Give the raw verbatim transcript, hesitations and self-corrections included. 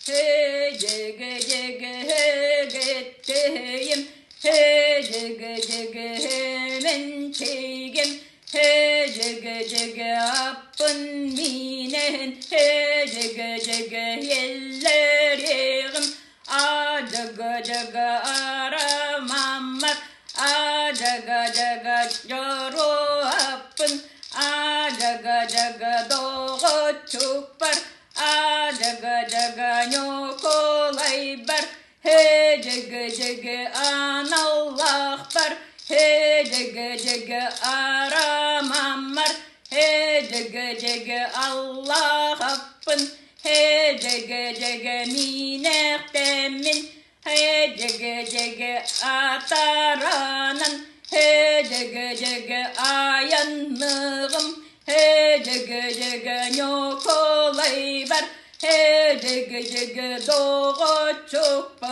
Хэжэг-жэг, хэгэтэйм, хэжэг-жэг, хэмэнчэйгэм, хэжэг-жэг, аппын минэһэн, хэжэг-жэг, еллэрэгэм, ажаг-жаг, арамамар, ажаг-жаг, жору аппын, ажаг-жаг, догочукпар, ажаг-жаг, нёколайбар, хэжэг-жэг, аналлахпар, хэжэг-жэг, арамамар, хэжэг-жэг, аллахаппын, хэжэг-жэг, минэхтэмин, хэжэг-жэг, атаранан, хэжэг-жэг, аянныгым, хэжэг-жэг, нёколайбар, хэжэг-жэг, догочукпар.